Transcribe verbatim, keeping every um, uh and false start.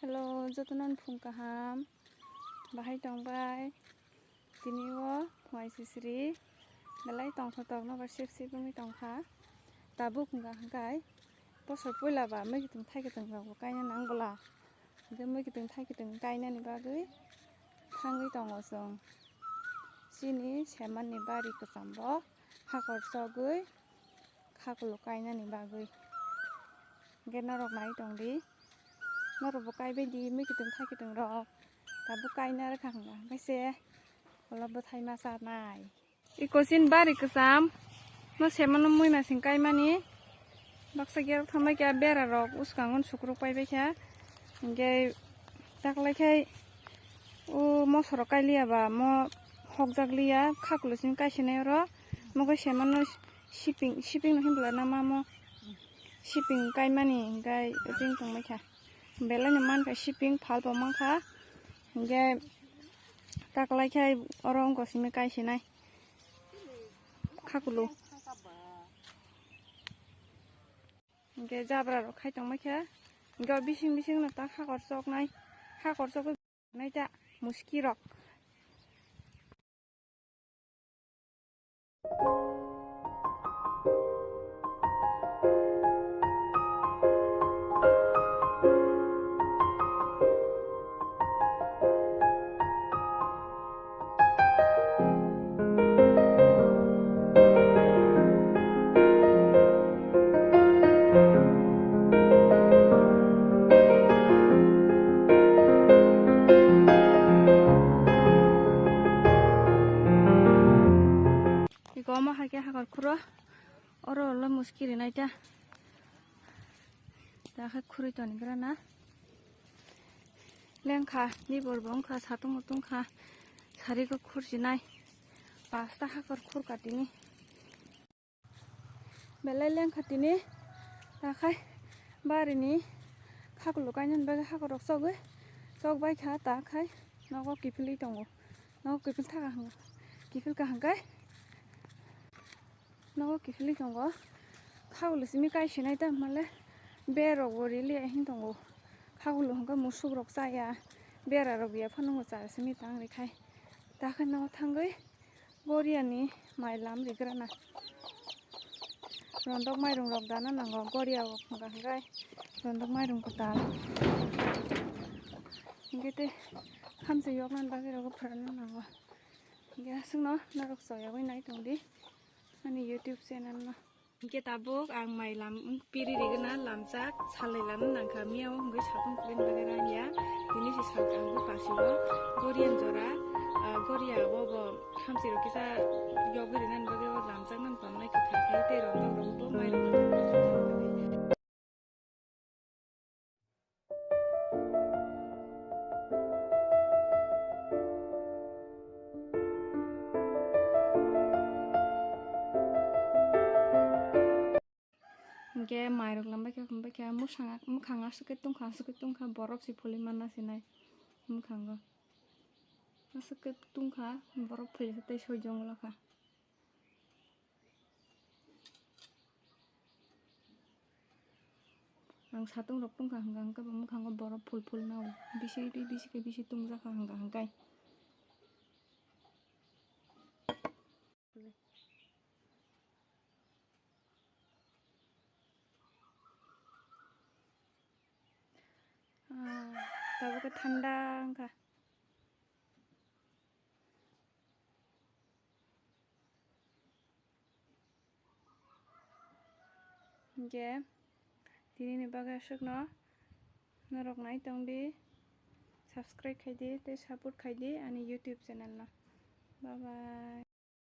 Hello, jotono phung kaham. Bahai tong bai. Tini o phung aisisiri. Belai tongthotok no ba sip sip wngwi tongkha. Tabuk hwnka hwnkhe bosor puila ba mui kiting thai kiting rok bo kaina nang bwla. Hwnkhe mui kiting thai kiting kainani bagwi thangwi tongo chwng. Chini semanni bari kwcham bo hakor chogwi khakulo kainani bagwi. Hwnkhe norok nai tongdi. Norokbo kaibai di mui kiting thai kiting rok. Tabuk kaina rwkha hwnka hwnkhe se ulo bwthai ma chanai. Iko chini bari kwcham. No semano mui masing kaimani. Baksa gerok thambai kha bera rok uskango sukruk paibai kha. Hwnkhe taklai khai o mosorok kailiya ba mo hokjak liya khakulo chini kaisinai oro. Mo khe semano siping, siping no hinbwla nama mo siping kaimani hwnkhe ring tongbai kha. Belai no mankha siping phal bo mankha. Hwnkhe taklai khai oro wngkha simi kaisinai khakulo. Hwnkhe jabra rok khai tongbai kha. Hwnkhe o bising bising no ta hakor choknai. Hakor choknai ta muski rok. Iko omo hai khe hakor khuro, oro ulo muski rinai ta. Ta khe khurui toni gra na. Lengkha, nibor bo wngkha, satung mutung kha, sari khe khurchinai. Pasta hakor khur katini. Belai lengkha tini, ta khai barini khakulo kainani bagwi hakor rok chogwi chokbai kha, ta khai nogo kiphilwi tongo. Nogo kiphil thaka hwnka, kiphil kaham kai. Nogo kiphilwi tongo. Khakulo simi kaisinai ta male berok bo rili ahin tongo. Khakulo hwnka musuk rok chaya, bera rok ya phano cha simi tang ri khai. Ta khai nogo thangwi Goriani mai lam rigrana. Rondok mairung rok dana nango, Goria o hwnka hwnkhe rondok mairung kwtal. Hwnkhe tei khamchi yoknani bagwi rogo phwrana nango. Hwnkhe aswkno norok choyawi nai tongdi ani YouTube channel no. Hwnkhe tabuk ang mai lam piri rigwna lamchak salai lana nangkha miya o hwnkhe satung kulini bagwi rangya tini se saltham bo pasibo Gorian jora, ah, Goria o bo khamchi rok kisa yogwi rinani bagwi o lamchak nang tongnai kwthar khai tei rondok rok bo mai rok. Hwnkhe mairok lambai khe, lambai khe mwsang, mwkhang aswk khe tongkha, aswk khe tongkha, borok se phulwi manna sinai mwkhango. Aswk khe tongkha, borok phulwi khe tei soi jongla kha. Ang satung rok tongkha hwnka hwnkhe bo mwkhango borok phul phul nao bisi bisi khe bisi tongjakha hwnka hwnkhe. Ah, tabuk khe thanda wngkha. Hwnkhe tinini bagwi aswkno norok nai tongdi, subscribe khaidi tei support khaidi ani YouTube channel no. Bye bye.